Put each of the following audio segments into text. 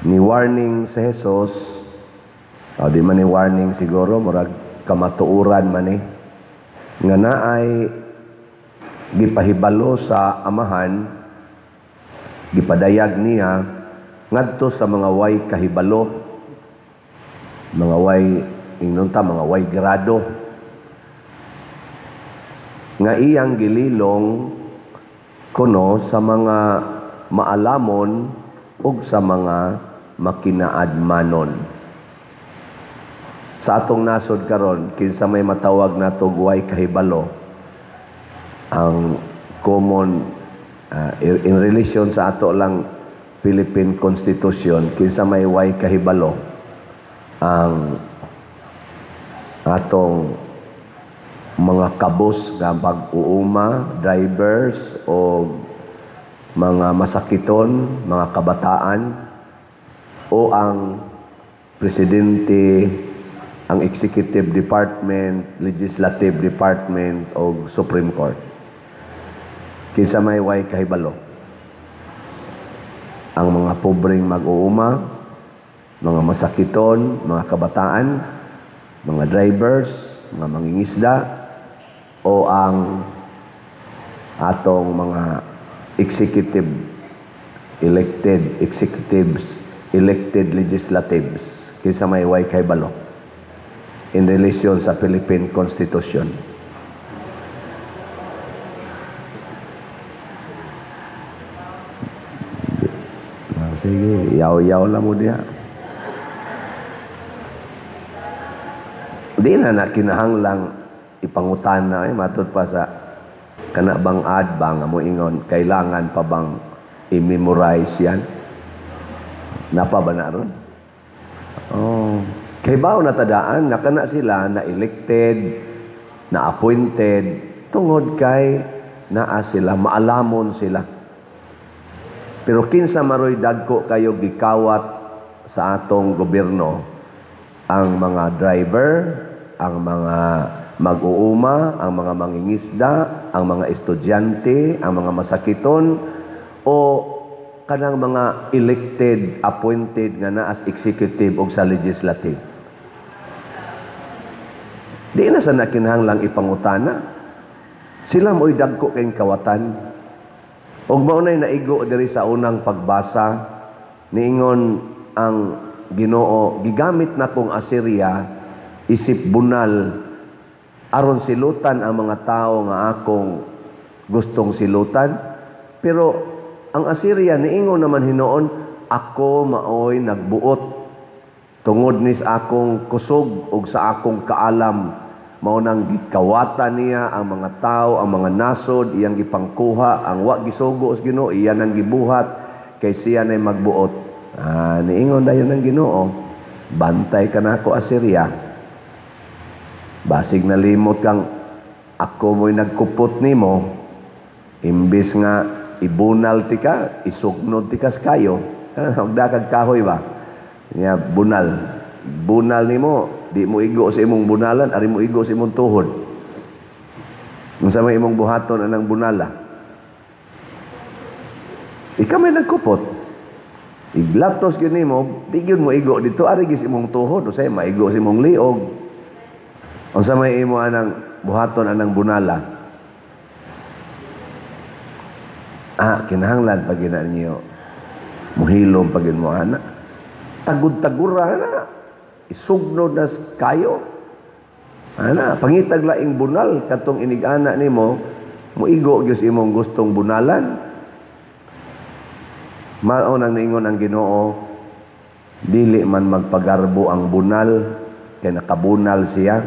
Ni warning sa Jesus, o di man ni warning siguro, murag kamatuoran man ni, nga naay gipahibalo sa Amahan, gipadayag niya ngadto sa mga way kahibalo, mga way ingnon ta, mga way grado, nga iyang gililong kuno sa mga maalamon ug sa mga makinaadmanon. Sa atong nasod karon, kinsa may matawag nato way kahibalo? Ang common in relation sa ato lang Philippine Constitution, kinsa may way kahibalo? Ang atong mga kabus nga pag-uuma, drivers o mga masakiton, mga kabataan, o ang presidente, ang executive department, legislative department o Supreme Court? Kinsa may way kahibalo? Ang mga pobreng mag-uuma, mga masakiton, mga kabataan, mga drivers, mga mangingisda, o ang atong mga executive, elected executives, elected legislatives? Kinsa may way kahibalo in relation sa Philippine Constitution? Sige, yaw-yaw lang mo diha. Di na na kinahanglang ipangutana, eh, matud pa sa kana bang ad ba nga mo ingon, kailangan pa bang i-memorize yan? Napa ba na ron? Oh. Kay bao na tadaan nga kana sila na elected, na appointed tungod kay naa sila, maalamon sila. Pero kinsa maroy dagko kayo gikawat sa atong gobyerno? Ang mga driver, ang mga mag-uuma, ang mga mangingisda, ang mga estudyante, ang mga masakiton, o kanang mga elected, appointed nga naa sa executive o sa legislative? Di na sa nakinahanglang ipangutana. Sila mo'y dagko kayong kawatan. Og mao nay naigo diri sa unang pagbasa, niingon ang Ginoo, gigamit na kong Assyria isip bunal aron silutan ang mga tao nga akong gustong silutan. Pero ang Assyria niingon naman hinuon, ako maoy nagbuot tungod nis akong kusog ug sa akong kaalam. Mao nang gikawatan niya ang mga tao, ang mga nasod, iyang gipangkuha, ang wa gisugo sa Ginoo, iya nang gibuhat kay siya nay magbuot. Niingon dayon ang Ginoo, bantay ka nako, Assyria. Basig nalimot kang ako mo'y nagkupot nimo, imbis nga ibunal tika, isugnod tika sa kayo. Hugda kag kahoy ba? Nya bunal. Bunal nimo, di mo igo sa imong bunalan, ari mo igo sa imong tuhod. Unsa may imong buhaton anang bunala? Ikaw may nagkupot. Iglatos gyud nimo, di gyud mo igo dito, ari gyud sa imong tuhod, usay maigo sa imong liog. Unsa may imo anang buhaton anang bunala? Kinahanglan pag gina niyo. Muhilom pag mo ana. Tagud-tagura na. Isugnod na kayo. Ana, pangitag laing bunal katong inig-ana nimo, muigo gyud sa imong gustong bunalan. Mao nang niingon ang Ginoo, dili man magpagarbo ang bunal kay nakabunal siya.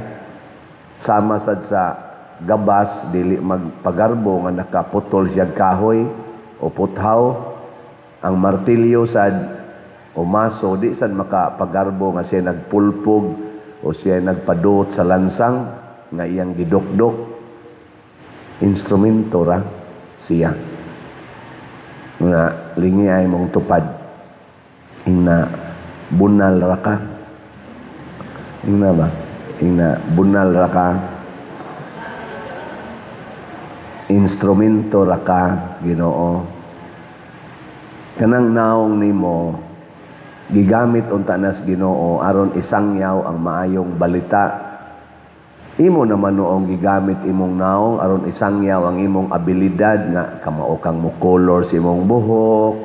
Sama sad sa gabas, dili magpagarbo nga nakaputol siya kahoy o puthaw. Ang martilyo sad o maso, di sad makapagarbo nga siya nagpulpog o siya nagpaduot sa lansang nga iyang gidukdok. Instrumento ra siya nga lingi ay mong tupad. Ingna bunal ra ka. Ingna ba? Ingna bunal ra ka. Instrumento ra ka, Ginoo. Kanang naong nimo Gigamit unta nas Ginoo aron isangyaw ang maayong balita. Imo naman noong gigamit imong naong aron isangyaw ang imong abilidad nga kamao kang mo-color sa imong buhok,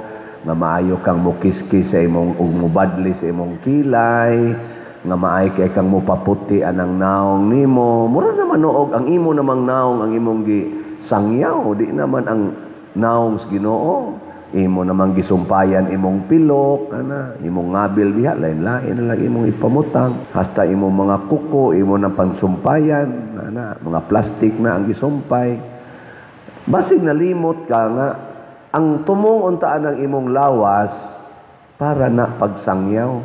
nga maayo kang mokiskis sa imong ug mobadli sa imong kilay, nga maayo kay kang mopaputi anang naong nimo. Mura naman noog ang imo namang naong ang imong gisangyaw, di naman ang naong sa Ginoo. Imo namang gisumpayan imong pilok ana, imong ngabil diha, lain-lain na lang imong ipamutang, hasta imong mga kuko imo nang pangsumpayan ana, mga plastic na ang gisumpay. Basig nalimot ka nga ang tumong untaan ng imong lawas para na pagsangyaw.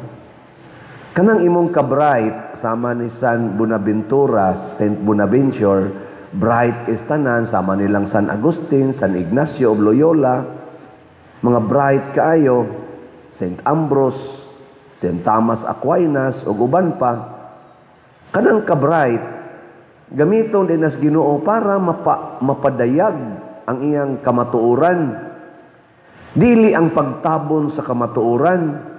Kanang imong ka-bright sama ni San Bonaventura, Saint Bonaventure, bright is tanan sama nilang San Agustin, San Ignacio of Loyola, mga bright kaayo, Saint Ambrose, Saint Thomas Aquinas ug uban pa. Kanang ka-bright gamiton din nas Ginoo para mapadayag ang iyang kamatuoran. Dili ang pagtabon sa kamatuoran.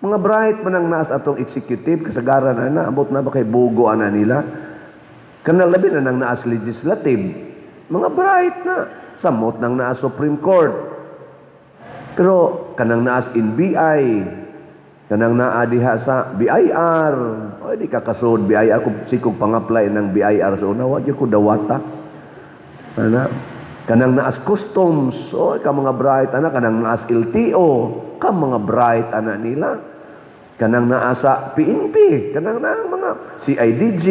Mga bright man ang naas atong executive, kasagaran ana, abot na ba kay bugo ana nila? Kanang labi na nang naas legislative, mga bright na samot nang naas Supreme Court. Pero kanang naas NBI, kanang naa diha sa BIR, oy, di ka kasud BIR kung sikog pang-apply ng BIR sa una, wa gyud ko dawata. Ana, kanang naas customs, oy, ka mga bright ana, kanang naas LTO, ka mga bright ana nila. Kanang naa sa PNP, kanang naa mga CIDG,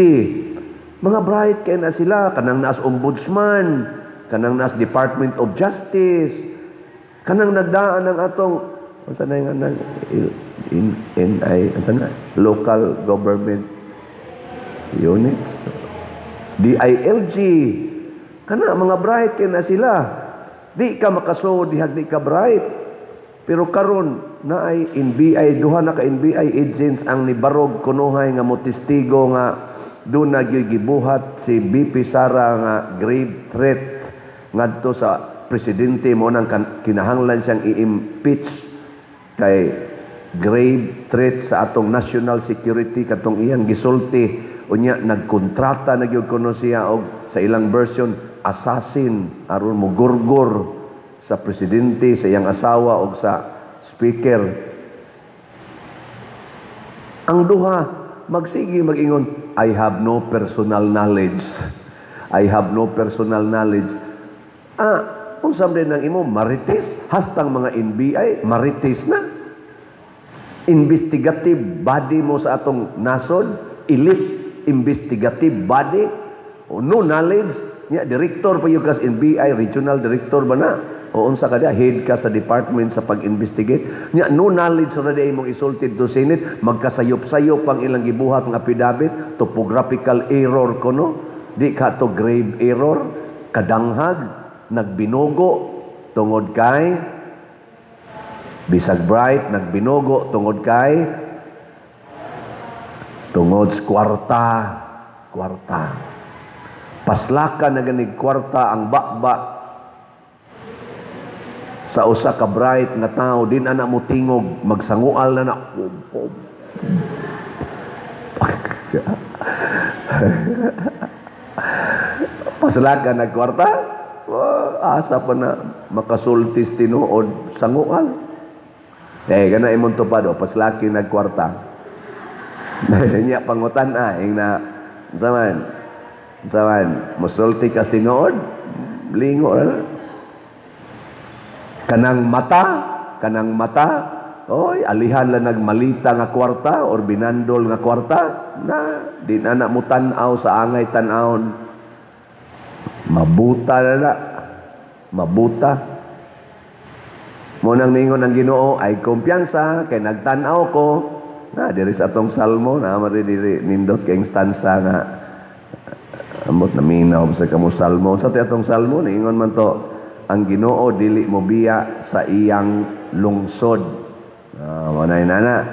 mga bright kay na sila, kanang naas ombudsman, kanang naas Department of Justice, kanang nagdaan ng atong unsa na yung nang in, NI, unsa na, local government units, DILG, kana mga bright kay na sila. Di ka makasud dihag di ka bright. Pero karon naay NBI, duha na ka NBI agents ang nibarog kunuhay nga motestigo nga doon na gyud gibuhat si VP Sara nga grave threat ngadto sa presidente mo nang kinahanglan siyang i-impeach kay grave threat sa atong national security katong iyang gisulti. Unya nagkontrata na gyud kuno siya og sa ilang version assassin aron mo gurgor sa presidente, sa iyang asawa og sa speaker. Ang duha magsige mag-ingon, "I have no personal knowledge. I have no personal knowledge." Ah, unsa man ang imo marites? Hastang mga NBI marites na. Investigative body mo sa atong nasod, elite investigative body, o no knowledge nya. Director pa yung kas NBI, regional director ba na o unsa ka diya, head ka sa department sa pag-investigate nya, no knowledge ra di imong isulti to Senate. Magkasayop-sayop ang ilang gibuhat ng affidavit, topographical error kuno, di ka to grave error. Kadanghag nagbinugo tungod kay bisag bright, nagbinugo tungod kay tungod sa kwarta, kwarta. Paslaka na ganig kwarta ang bakba sa usa ka bright nga tao, din ana mo tingog, magsangual na na. Paslaka nag kwarta, oh, asa pa na makasultis tinuod, sangual. Eh, kana imong tupad, o paslaki nagkwarta. Nya pangutan ah, ing na saman. Saman, musulti kas tinuod, lingo na. Kanang mata, oy, alihan lang nagmalita nga kwarta or binandol nga kwarta, na di na na mo tan-aw sa angay tan-awon. Mabuta na na. Mabuta. Mo nang ningon ang Ginoo ay kumpiyansa kay nagtan-aw ko na diri sa atong salmo na mari diri nindot kay stanza nga amot na minaw sa kamo salmo sa atong salmo. Niingon man to ang Ginoo dili mo biya sa iyang lungsod. Ah, manay nana.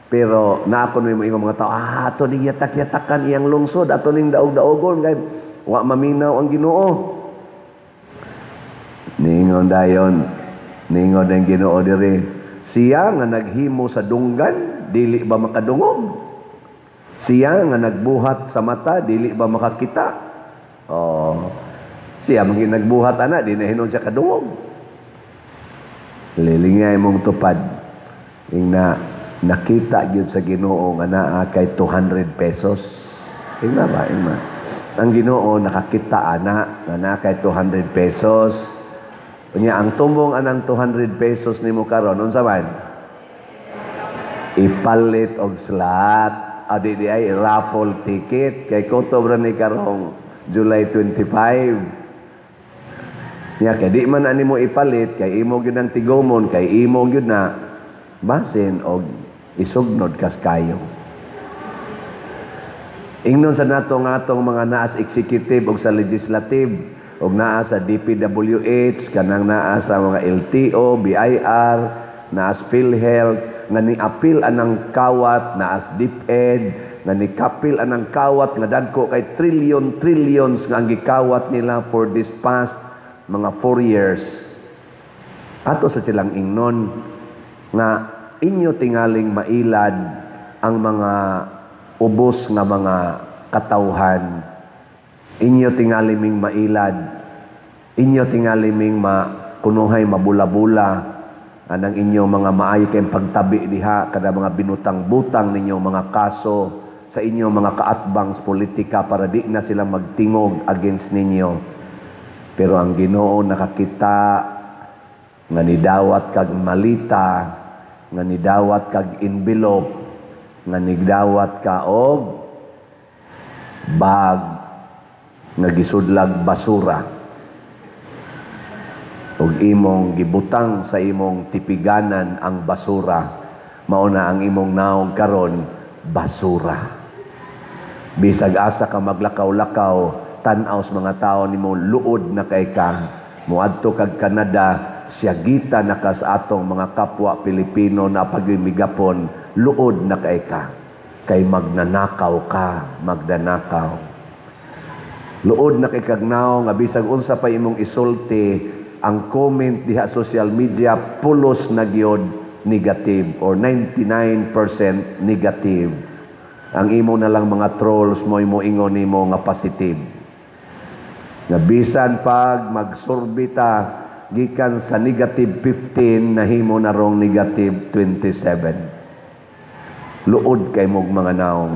Pero naako mo ingon mga tao, ah, ato ning yatak-yatakan iyang lungsod, ato ning daog-daogon kay wa maminaw ang Ginoo. Niingon dayon, niingon ang Ginoo diri, Siya nga naghimo sa dunggan, dili ba makadungog? Siya nga nagbuhat sa mata, dili ba makakita? Oh, siya man nagbuhat ana, di na hinuon siya kadungog. Lilingay mong tupad. Ingna nakita gyud sa Ginoo nga naa kay 200 pesos. Ingna ba, ingna. Ang Ginoo nakakita ana nga naa kay 200 pesos. Unya ang tumong anang 200 pesos nimo karon, unsa man? Ipalit og slot. Adi di ay raffle ticket kay kutob ra ni karong July 25. Nya kay di man ani mo ipalit kay imo gyud ang tigomon, kay imo gyud na basin og isugnod kas kayo. Ingnon sa nato nga atong mga naas executive og sa legislative og naa sa DPWH, kanang naa sa mga LTO, BIR, naas PhilHealth nga ni-apil anang kawat, naas DepEd nga ni-apil anang kawat nga dagko kay trillion trillions nga ang gikawat nila for this past mga 4 years. Ato sa silang ingnon nga inyo tingaling mailad ang mga ubos nga mga katawhan. Inyo tingali ming mailad. Inyo tingali ming makunuhay mabula-bula anang inyo mga maayo kayong pagtabi diha kada mga binutang-butang ninyo mga kaso sa inyo mga kaatbang sa politika para di na sila magtingog against ninyo. Pero ang Ginoo nakakita nga nidawat kag malita, nga nidawat kag envelope, nga nidawat ka og bag nga gisudlag basura ug imong gibutang sa imong tipiganan ang basura. Mao na ang imong naong karon, basura. Bisag asa ka maglakaw-lakaw, tan-aw sa mga tao nimo, luod na kay ka. Moadto kag Canada, siyagita na ka sa atong mga kapwa Pilipino na pagimigapon, luod na kay ka. Kay magnanakaw ka, magnanakaw. Luod na kay kag naong nga bisag unsa pa imong isulti, ang comment diha social media pulos na gyud negative or 99% negative. Ang imo na lang mga trolls mo imo ingon nimo nga positive. Nga bisan pag magsurbita gikan sa negative 15, nahimo na rong negative 27. Luod kay mog mga naong.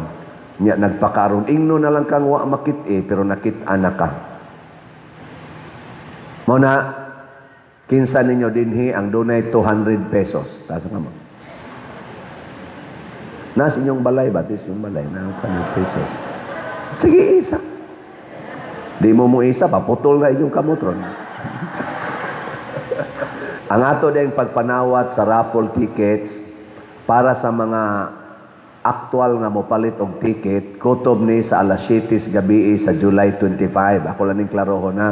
Nya nagpakaron ingno na lang kang wa makit-i, pero nakit-a na ka. Mao na, kinsa ninyo dinhi ang dunay 200 pesos? Taas ka mo. Nas inyong balay ba? Tis yung balay na 200 pesos. Sige, isa. Di mo mo isa, paputol na inyong kamot ron. Ang ato din pagpanawat sa raffle tickets para sa mga aktual nga mopalit og ticket, kutob ni sa alas 7 sa gabi sa July 25. Ako lang ning klarohon na.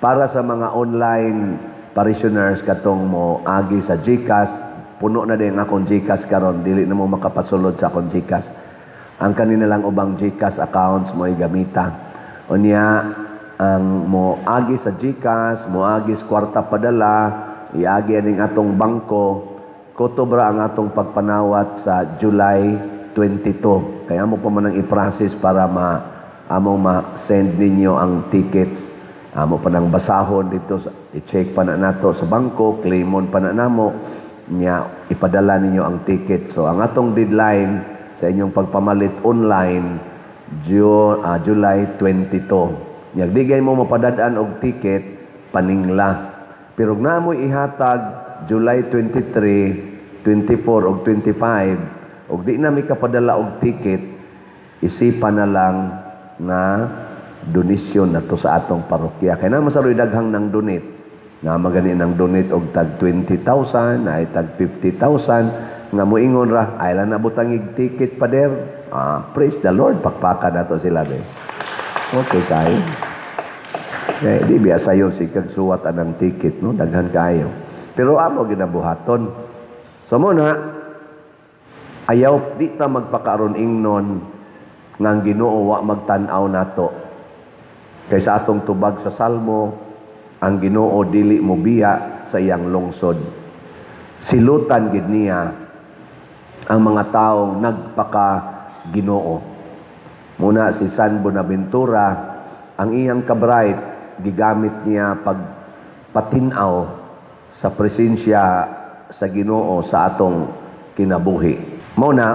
Para sa mga online parishioners katong mo agi sa GCash, puno na din akong GCash karon, dili na mo makapasulod sa akong GCash. Ang kanina lang ubang GCash accounts mo gamita. Unya ang mo agi sa GCash, mo agi sa Kwarta Padala, iagi aning atong bangko, kutob ra ang atong pagpanawat sa July 22. Kaya mo pa man ang i-process para ma among ma-send ninyo ang tickets. Amo pa nang basahon dito, sa, i-check pa na nato sa bangko, claimon pa na namo, nya ipadala ninyo ang ticket. So ang atong deadline sa inyong pagpamalit online, July 22. Nya digay mo mapadad-an og ticket, paningla. Pero na mo ihatag July 23, 24 og 25 og di na mi kapadala og ticket, isipan na lang nga donasyon na to sa atong parokya. Kay na masaroy daghang nang donate. Na magani nang donate og tag 20,000, ay tag 50,000 nga moingon ra, ay lang nabutang ig ticket, pader. Ah, praise the Lord, pakpaka na to sila be. Okay kayo. Eh, di biya sayon si kag suwat anang ticket, no? Daghan kayo. Pero amo ginabuhaton. So mo na, ayaw di ta magpakaron ingnon nga ang Ginoo wa magtan-aw nato. Kay sa atong tubag sa Salmo, ang Ginoo dili mo biya sa iyang lungsod. Silutan gid niya ang mga taong nagpaka Ginoo. Muna si San Buenaventura, ang iyang kabright gigamit niya pag patinaw sa presensya sa Ginoo sa atong kinabuhi. Mao na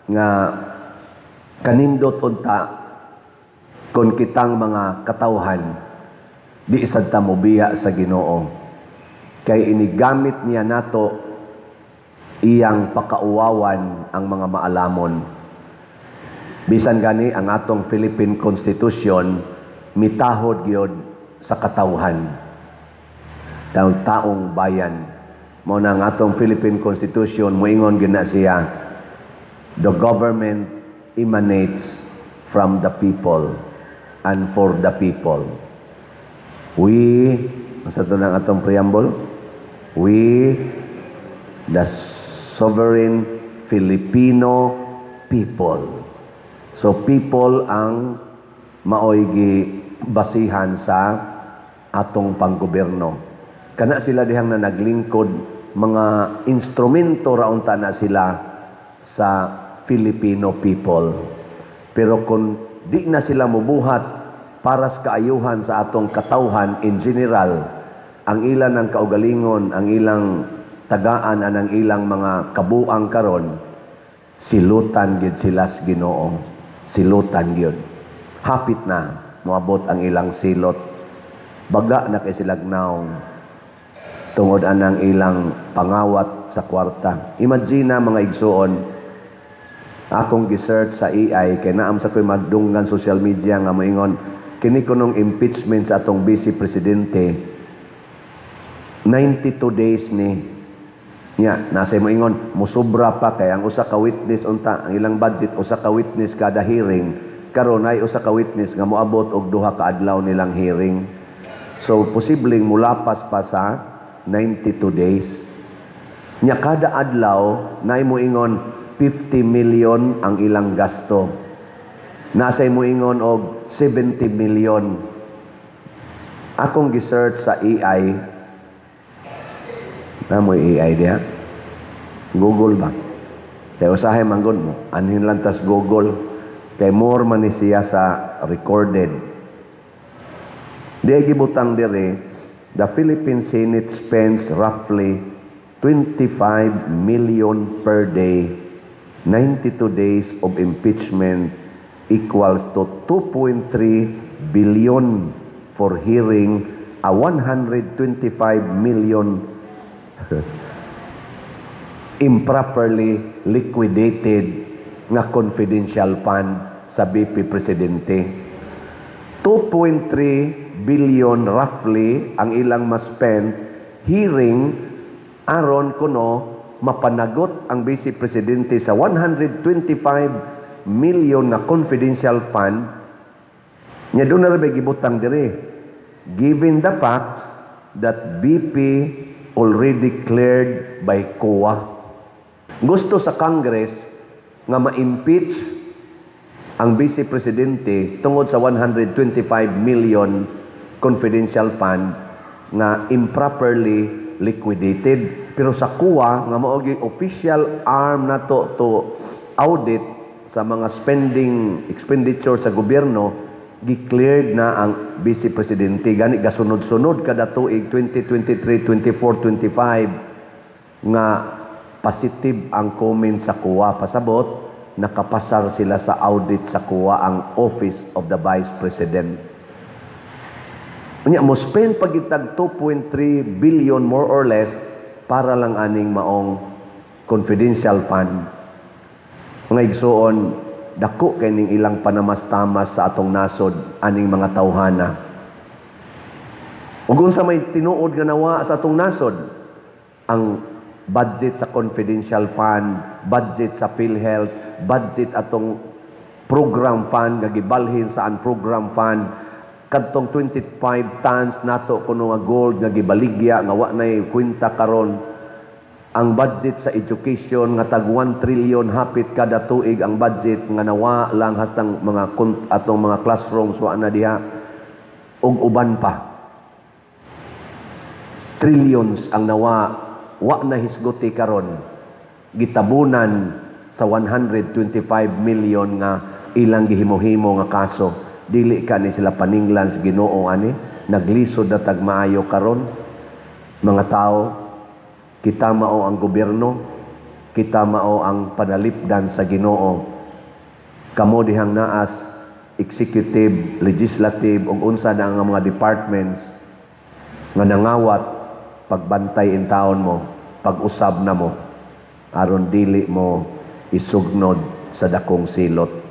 nga kanindot unta kung kitang mga katawhan di sad ta mobiya sa Ginoo, kay inigamit niya nato iyang pakauwawan ang mga maalamon. Bisan gani ang atong Philippine Constitution mitahod gyud sa katawhan, taong taong bayan. Mao na ang atong Philippine Constitution moingon gyud na siya, "The government emanates from the people and for the people." We, sa to ng atong preamble, "We, the sovereign Filipino people." So people ang maoy basihan sa atong panggobyerno. Kana sila dihang na naglingkod, mga instrumento ra unta na sila sa Filipino people. Pero kung di na sila mubuhat para sa kaayuhan sa atong katawhan in general, ang ilan ng kaugalingon, ang ilang tagaan ang ilang mga kabuang karon, silutan gid sila sa Ginoo. Silutan gyud. Hapit na moabot ang ilang silot. Baga na kay sila nawong tungod anang ilang pangawat sa kwarta. Imagine na, mga igsuon, akong gi-search sa AI kay naam sa ko'y madunggan social media nga moingon kini kunong impeachment sa atong vice presidente 92 days ni niya. Nasa moingon musubra pa kay ang usa ka witness unta, ang ilang budget usa ka witness kada hearing. Karon ay usa ka witness nga moabot og 2 ka adlaw nilang hearing, so posibleng mulapas pa sa 92 days nya. Kada adlaw nay moingon 50 million ang ilang gasto, nasa moingon og 70 million. Akong gi-search sa AI na mo AI diha, Google ba, kay usahay manggod mo anhin lang tas Google kay more man ni siya sa recorded. Di gibutang dire, the Philippine Senate spends roughly 25 million per day. 92 days of impeachment equals to 2.3 billion for hearing a 125 million improperly liquidated nga confidential fund sa BP Presidente. 2.3 billion roughly ang ilang ma-spend hearing aron kuno mapanagot ang Vice Presidente sa 125 million na confidential fund nya. Doon na rin gibutang dire, "Given the facts that BP already cleared by COA." Gusto sa Congress nga ma-impeach ang Vice Presidente tungod sa 125 million confidential fund nga improperly liquidated. Pero sa COA, nga mao gyud official arm nato to audit sa mga spending expenditure sa gobyerno, gi-cleared na ang Vice Presidente. Gani gasunod-sunod kada tuig 2023, 24, 25 nga positive ang comment sa COA. Pasabot, nakapasar sila sa audit sa COA, ang Office of the Vice President. Unya mo spend pagitag 2.3 billion more or less para lang aning maong confidential fund. Mga igsuon, dako kay ning ilang panamastamas sa atong nasod aning mga tawhana. Ug unsa may tinuod nga nawa sa atong nasod? Ang budget sa confidential fund, budget sa PhilHealth, budget atong program fund nga gibalhin sa ang program fund, kadtong 25 tons nato kuno nga gold nga gibaligya nga wa nay kwenta karon, ang budget sa education nga tag 1 trillion hapit kada tuig ang budget nga nawa lang hastang mga atong mga classrooms wa na diha, ug uban pa. Trillions ang nawa. Wa na hisguti karon, gitabunan sa 125 million nga ilang gihimo-himo nga kaso. Dili ka ni sila paninglan sa Ginoo ani. Naglisod na tag maayo karon, mga tao. Kita mao ang gobyerno, kita mao ang panalipdan sa Ginoo. Kamo dihang naas executive, legislative ug unsa na ang mga departments nga nangawat, pagbantay in taon mo, pag-usab na mo aron dili mo isugnod sa dakong silot.